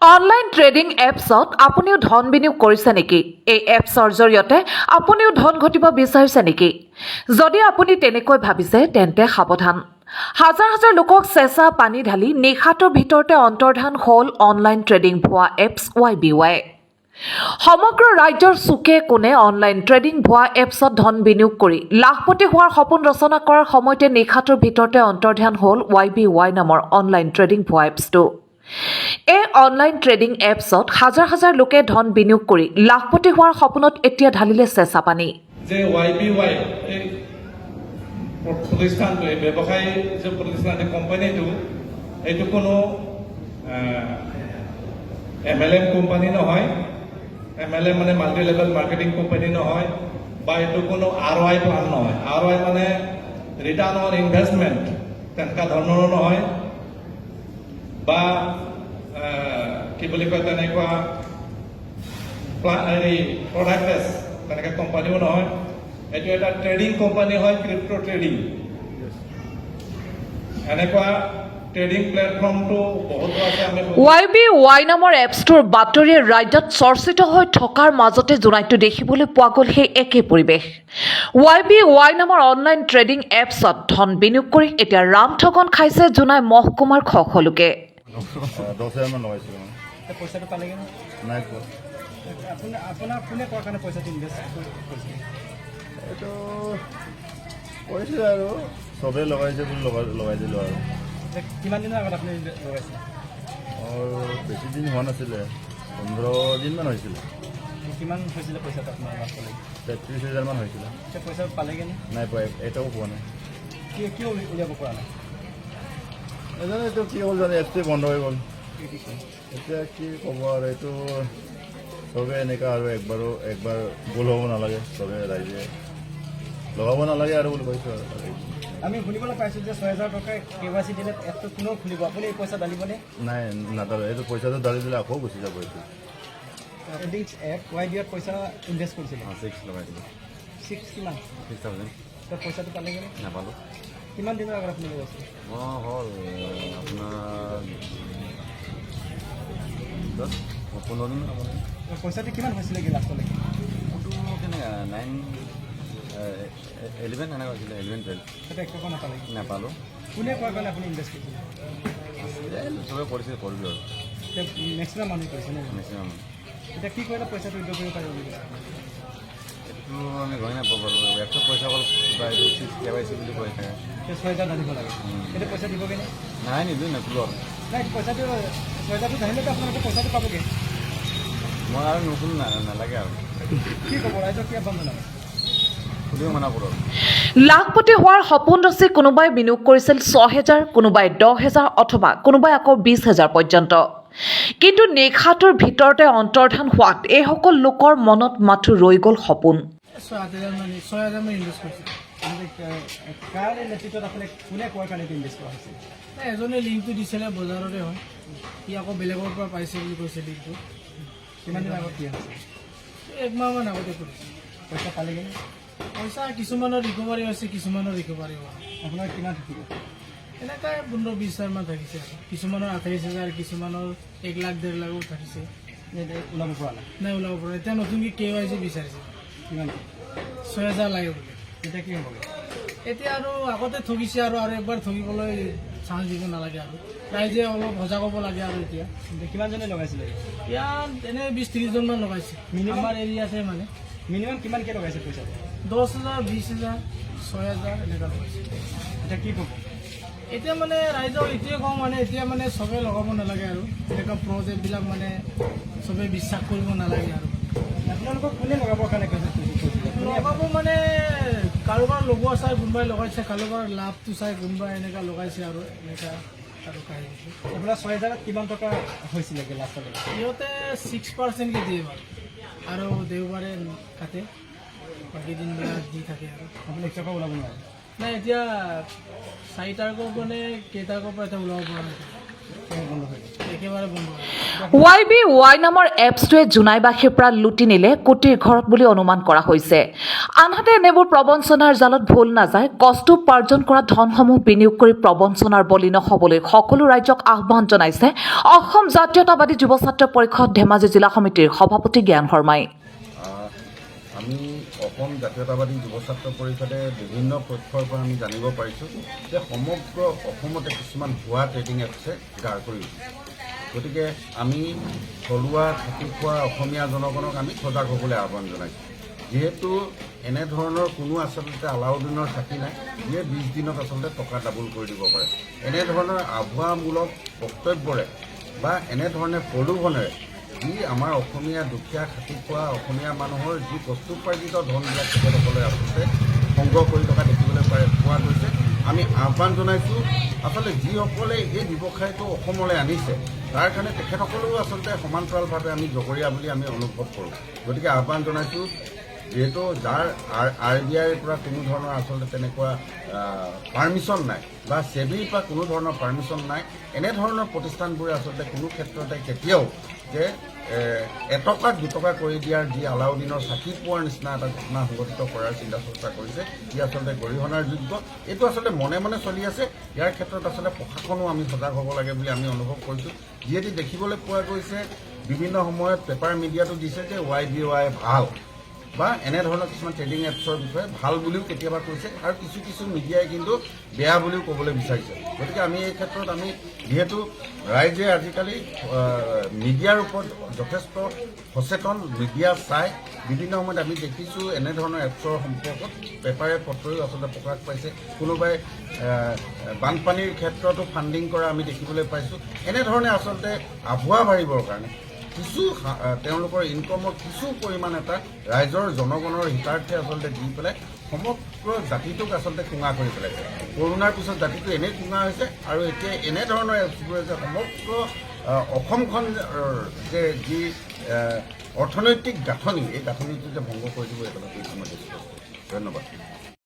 Online trading এপছত আপুনিও ধন বিনিয়োগ কৰিছে নেকি? এই এপছৰ জৰিয়তে আপুনিও ধন ঘটিব বিচাৰিছে নেকি? যদি আপুনি তেনেকৈ ভাবিছে, তেন্তে সাৱধান। হাজাৰ হাজাৰ লোকক চেঁচা পানী ঢালি নিশাটোৰ ভিতৰতে অন্তৰ্ধান হ'ল অনলাইন ট্ৰেডিং ভুৱা এপছ ৱাই বি ৱাই। সমগ্ৰ ৰাজ্যৰ চুকে কোণে অনলাইন ট্ৰেডিং ভুৱা এপছত ধন বিনিয়োগ কৰি লাখপতি হোৱাৰ সপোন ৰচনা কৰাৰ সময়তে নিশাটোৰ ভিতৰতে অন্তৰ্ধান হ'ল ৱাই বি ৱাই নামৰ অনলাইন ট্ৰেডিং ভুৱা এপছটো। এই অনলাইন ট্ৰেডিং এপছত হাজাৰ হাজাৰ লোকে ধন বিনিয়োগ কৰি লাখপতি হোৱাৰ সপোনত এতিয়া ঢালিলে চেঁচা পানী। যে ৱাই বি ৱাই এই প্ৰতিষ্ঠানটো, এই ব্যৱসায়ী যে প্ৰতিষ্ঠান, এই কোম্পানীটো, এইটো কোনো এমএলএম কোম্পানী নহয়। এমএলএম মানে মাল্টি লেভেল মাৰ্কেটিং কোম্পানী নহয় বা এইটো কোনো আৰঅ'আই প্লান নহয়। আৰঅ'আই মানে ৰিটাৰ্ণ অন ইনভেষ্টমেণ্ট, তেনেকুৱা ধৰণৰো নহয় বা কি বুলি কয়, তেনেকুৱা হেৰি প্ৰডাক্ট বেছ তেনেকৈ কোম্পানীও নহয়। এইটো এটা ট্ৰেডিং কোম্পানী হয়, ক্ৰিপ্ট' ট্ৰেডিং। এনেকুৱা ট্ৰেডিং প্লেটফৰ্মটো বহুতো আছে, আমি ৱাই বি ৱাই নামৰ এপছটোৰ বাতৰিয়ে ৰাজ্যত চৰ্চিত হৈ থকাৰ মাজতে জোনাইতো দেখিবলৈ পোৱা গ'ল সেই একেই পৰিৱেশ। ৱাই বি ৱাই নামৰ অনলাইন ট্ৰেডিং এপছত ধন বিনিয়োগ কৰি এতিয়া ৰামঠগন খাইছে জোনাই মহকুমাৰ শ শ লোকে। 10,000মান লগাইছিলোঁ মই। এতিয়া পইচাটো পালেগৈ নে? নাই পোৱা। আপোনাক কোনে কোৱাৰ কাৰণে পইচাটো ইনভেষ্ট কৰিছে? এইটো কৰিছিলে আৰু চবেই লগাইছে বুলি লগাই দিলোঁ আৰু। এতিয়া কিমান দিনৰ আগত আপুনি লগাইছে? আৰু বেছি দিন হোৱা নাছিলে, 15 দিনমান হৈছিলে। কিমান হৈছিলে পইচাটো আপোনাৰ লাভ পালে? 33 হাজাৰমান হৈছিলে। এতিয়া পইচা পালেগৈ নে? নাই পোৱা, এটাও পোৱা নাই। কিয় উলিয়াব পৰা নাই? নাজানো, এইটো কি হ'ল জানো, এপটোৱে বন্ধ হৈ গ'ল। এতিয়া কি ক'ব আৰু, এইটো চবে এনেকুৱা আৰু একবাৰো একবাৰ ভুল হ'ব নালাগে, চবে ৰাইজে লগাব নালাগে আৰু বুলি কৈছোঁ আৰু। আমি শুনিবলৈ পাইছোঁ যে 6000 টকা কেৱাইচি দিলে এপটো পুনৰ খুলিব। আপুনি এই পইচা ঢালিবনে? নাই, নাদালো। এইটো পইচাটো ঢালি দিলে আকৌ গুচি যাব এইটো। ট্ৰেডিং এপ ৱাই বিত পইচা ইনভেষ্ট কৰিছিলে? ছিক্স লগাই দিলোঁ। ছিক্স কিমান? 6,000। এতিয়া পইচাটো পালেগৈ নে? নাপালোঁ। কিমান দিনৰ আগত আপুনি লগাইছিলে? অঁ, হ'ল আপোনাৰ 10-15 দিন হ'ব। পইচাটো কিমান হৈছিলেগৈ লাষ্টলৈকে? মোৰটো কেনেকুৱা, 9 11 এনেকুৱা হৈছিলে, 11 12। সেইটো এক টকা নাপালেগৈ? নাপালোঁ। কোনে কোৱাৰ কাৰণে আপুনি ইনভেষ্ট কৰিছিলে? চবে কৰিছে, কৰিলোঁ আৰু। এতিয়া মেক্সিমাম মানুহে কৰিছে নে? মেক্সিমাম। এতিয়া কি কৰিলে পইচাটো উইড্ৰ কৰিব পাৰিব বুলি কৈছে? এইটো আমি গমেই নাপাওঁ বাৰু। এপছত পইচা অকল কিবা এইটো ছিক্স কেৱাইচি বুলি কৈ থাকে। এতিয়া 6000 ঢালিব লাগে, এতিয়া পইচা দিবগৈ নে? নাই, নিদিওঁ, নোখোলো আৰু। নাই, পইচাটো 6000টো ঢালিলেতো আপোনালোকে পইচাটো পাবগৈ। মই আৰু নোখোলো, নালাগে আৰু। কি ক'ব ৰাইজক, কি আহ্বান জনাব? খুলিও মানা কৰোঁ আৰু। লাখপতি হোৱাৰ সপোন ৰচি কোনোবাই বিনিয়োগ কৰিছিল 6000, কোনোবাই 10,000 অথবা কোনোবাই আকৌ 20,000 পৰ্যন্ত। কিন্তু নিশাটোৰ ভিতৰতে অন্তৰ্ধান হোৱাত এইসকল লোকৰ মনত মাথো ৰৈ গ'ল সপোন। 6,000 মান, 6000মান ইনভেষ্ট কৰিছোঁ। কাৰ নেতৃত্বত, আপোনাক কোনে কোৱাৰ কাৰণে ইনভেষ্ট কৰা হৈছিল? নাই, এজনে লিংকটো দিছিলে, বজাৰতে হয়। সি আকৌ বেলেগৰ পৰা পাইছে বুলি কৈছে লিংকটো। কিমান দিন আগত দিয়া হৈছিল? একমাহমান আগতে কৰিছে। পইচা পালেগৈ নে? পইচা কিছুমানৰ ৰিকভাৰী হৈছে, কিছুমানৰ ৰিকভাৰী হোৱা নাই। আপোনাৰ কিমান থাকিব? এনেকুৱাই 15-20 হাজাৰমান থাকিছে আৰু কিছুমানৰ 28 হাজাৰ, কিছুমানৰ 1 লাখ, 1.5 লাখো থাকিছে। এতিয়া ওলাব পৰা নাই? নাই, ওলাব পৰা নাই। এতিয়া নতুনকৈ কেৱাইচি বিচাৰিছে। কিমান? 6000 লাগে বোলে। এতিয়া কি হ'বগৈ? এতিয়া আৰু আগতে ঠগিছে আৰু আৰু একবাৰ ঠগিবলৈ চান্স দিব নালাগে আৰু ৰাইজে অলপ সজাগ হ'ব লাগে আৰু এতিয়া। এতিয়া কিমানজনে লগাইছিলে? ইয়াত এনে 20-30জনমান লগাইছে। Minimum? আমাৰ এৰিয়াতে মানে। মিনিমাম কিমানকৈ লগাইছে পইচাটো? 10,000, 20,000, 6000 এনেকুৱা লগাইছে। এতিয়া কি ক'ব? এতিয়া মানে ৰাইজক এইটোৱে কওঁ, মানে এতিয়া মানে চবে লগাব নালাগে আৰু এনেকুৱা প্ৰজেক্টবিলাক মানে চবে বিশ্বাস কৰিব নালাগে আৰু। আপোনালোকক কোনে লগাবৰ কাৰণে কৈছে কৈছিলে? কোনে? লগাব মানে কাৰোবাৰ লগোৱা চাই কোনোবাই লগাইছে, কাৰোবাৰ লাভটো চাই কোনোবাই এনেকুৱা লগাইছে আৰু এনেকুৱা আৰু কাহিনীটো। আপোনাৰ 6000ত কিমান টকা হৈছিলেগৈ লাষ্টলৈকে? সিহঁতে 6%কৈ দিয়ে বাৰু আৰু দেওবাৰে কাটে, বাকী দিনবিলাক দি থাকে আৰু। আপুনি এক টকা ওলাব নোৱাৰে? নাই, এতিয়া 4 তাৰিখৰ মানে কেই তাৰিখৰ পৰা এতিয়া ওলাব পৰা নাই। বন্ধ হৈ গ'ল, একেবাৰে বন্ধ হৈ গ'ল। ৱাই বি ৱাই নামৰ এপছটোৱে জোনাইবাসীৰ পৰা লুটি নিলে কোটিৰ ঘৰত বুলি অনুমান কৰা হৈছে। আনহাতে এনেবোৰ প্ৰবঞ্চনাৰ জালত ভোল নাযায় কষ্টোপাৰ্জন কৰা ধনসমূহ বিনিয়োগ কৰি প্ৰবঞ্চনাৰ বলি নহ'বলৈ সকলো ৰাইজক আহ্বান জনাইছে অসম জাতীয়তাবাদী যুৱ ছাত্ৰ পৰিষদ ধেমাজি জিলা সমিতিৰ সভাপতি জ্ঞান শৰ্মাই। আমি অসম জাতীয়তাবাদী যুৱ ছাত্ৰ পৰিষদে বিভিন্ন পক্ষৰ পৰা আমি জানিব পাৰিছোঁ যে সমগ্ৰ অসমতে কিছুমান ভুৱা ট্ৰেডিং এপছে গা কৰি উঠিছে। গতিকে আমি থলুৱা খাটি খোৱা অসমীয়া জনগণক আমি সজাগ হ'বলৈ আহ্বান জনাইছোঁ। যিহেতু এনেধৰণৰ কোনো আচলতে আলাউদ্দিনৰ চাকি নাই, যিয়ে 20 দিনত আচলতে টকা ডাবুল কৰি দিব পাৰে। এনেধৰণৰ আভুৱামূলক বক্তব্যৰে বা এনেধৰণে প্ৰলোভনেৰে যি আমাৰ অসমীয়া দুখীয়া খাটি খোৱা অসমীয়া মানুহৰ যি কষ্টোপাৰ্জিত ধনবিলাক তেখেতসকলে আচলতে সংগ্ৰহ কৰি থকা দেখিবলৈ পোৱা গৈছে। আমি আহ্বান জনাইছোঁ, আচলতে যিসকলে এই ব্যৱসায়টো অসমলৈ আনিছে, তাৰ কাৰণে তেখেতসকলেও আচলতে সমান্তৰালভাৱে আমি জগৰীয়া বুলি আমি অনুভৱ কৰোঁ। গতিকে আহ্বান জনাইছোঁ, যিহেতু যাৰ আৰ বি আইৰ পৰা কোনো ধৰণৰ আচলতে তেনেকুৱা পাৰ্মিশ্যন নাই বা ছেবিৰ পৰা কোনো ধৰণৰ পাৰ্মিশ্যন নাই, এনেধৰণৰ প্ৰতিষ্ঠানবোৰে আচলতে কোনো ক্ষেত্ৰতে কেতিয়াও যে এটকাত 2 টকা কৰি দিয়াৰ যি আলাউদ্দিনৰ চাকি পোৱাৰ নিচিনা এটা ঘটনা সংঘটিত কৰাৰ চিন্তা চৰ্চা কৰিছে, ই আচলতে গৰিহণাৰ যোগ্য। এইটো আচলতে মনে মনে চলি আছে। ইয়াৰ ক্ষেত্ৰত আচলতে প্ৰশাসনো আমি সজাগ হ'ব লাগে বুলি আমি অনুভৱ কৰিছোঁ। যিহেতু দেখিবলৈ পোৱা গৈছে, বিভিন্ন সময়ত পেপাৰ মিডিয়াতো দিছে যে ৱাই বি ৱাই ভাল বা এনেধৰণৰ কিছুমান ট্ৰেডিং এপছৰ বিষয়ে ভাল বুলিও কেতিয়াবা কৈছে আৰু কিছু কিছু মিডিয়াই কিন্তু বেয়া বুলিও ক'বলৈ বিচাৰিছে। গতিকে আমি এই ক্ষেত্ৰত আমি যিহেতু ৰাইজে আজিকালি মিডিয়াৰ ওপৰত যথেষ্ট সচেতন, মিডিয়া চাই বিভিন্ন সময়ত আমি দেখিছোঁ, এনেধৰণৰ এপছৰ সম্পৰ্কত পেপাৰে পত্ৰয়ো আচলতে প্ৰকাশ পাইছে। কোনোবাই বানপানীৰ ক্ষেত্ৰতো ফাণ্ডিং কৰা আমি দেখিবলৈ পাইছোঁ। এনেধৰণে আচলতে আভুৱা ভাৰিবৰ কাৰণে কিছু তেওঁলোকৰ ইনকমৰ কিছু পৰিমাণ এটা ৰাইজৰ জনগণৰ হিতাৰ্থে আচলতে দি পেলাই সমগ্ৰ জাতিটোক আচলতে কোঙা কৰি পেলাইছে। কৰোণাৰ পিছত জাতিটো এনেই কোঙা হৈছে আৰু এতিয়া এনেধৰণৰ এপছবোৰে যে সমগ্ৰ অসমখন যে যি অৰ্থনৈতিক গাঁথনি, এই গাঁথনিটো যে ভংগ কৰি দিব, এই কথাটো ইতিমধ্যে স্পষ্ট। ধন্যবাদ।